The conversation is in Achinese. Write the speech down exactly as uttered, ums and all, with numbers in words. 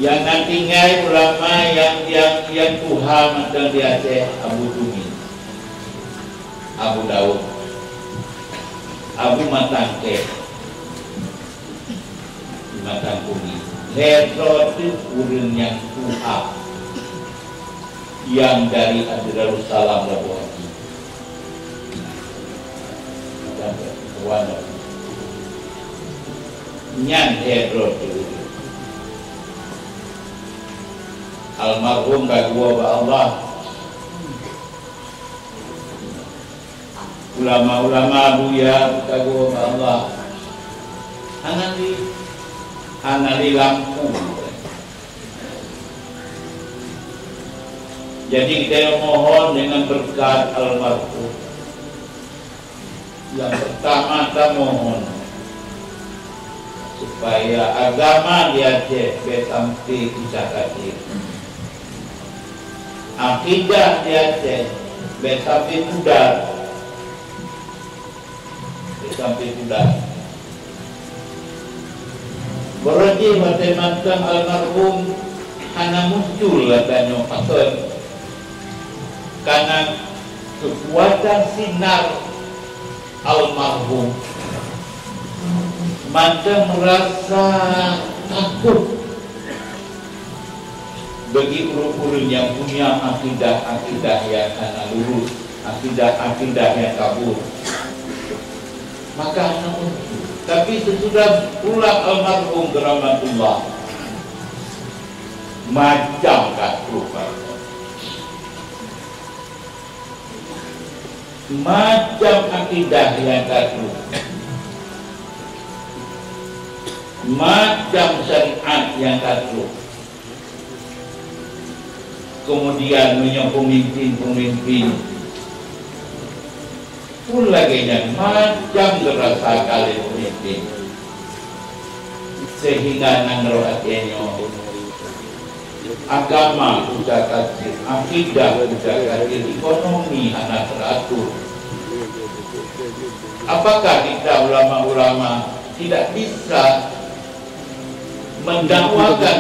Nyang na tinggai ulama nyang, nyang, nyang tuha mantong di Aceh, Abu Tumi, Abu Daud, Abu Matang Keh, Matang Kumi. Lhèe droe teuk ureueng nyang tuha nyang dari Darussalam Labuhan Bajo. Nyan lhèe droe teuk. Almarhum ka geuwoe bak Allah. Ulama-ulama buya ka geuwoe bak Allah. Hana lé, hana lé lampu. Jadi, kita mohon dengan berkat almarhum. Yang pertama, kita mohon supaya agama di Aceh bèk sampai ucah kafir. Akidah di Aceh bèk sampai pudar. Sampai pudar. Barô jih watèe mantong almarhum hana muncul geutanyoe pakon. Karena kekuatan sinar almarhum mantong merasa takut bagi ureueng-ureueng nyang punya akidah-akidah nyang hana lurus, akidah-akidah nyang kabur. Maka hana muncul. Tapi sesudah pulang almarhum ke rahmatullah, macam ka troh. Macam akidah nyang ka troh. Macam syariat nyang ka troh. Kemudian, meunyoe peumimpin-peumimpin pun lagèe nyan, macam geurasa ka lé peumimpin. Sehingga nanggroe até nyoe, agama ucah kafir, akidah ucah kafir, ekonomi hana teratur. Apakah kita ulama-ulama tidak bisa mendakwakan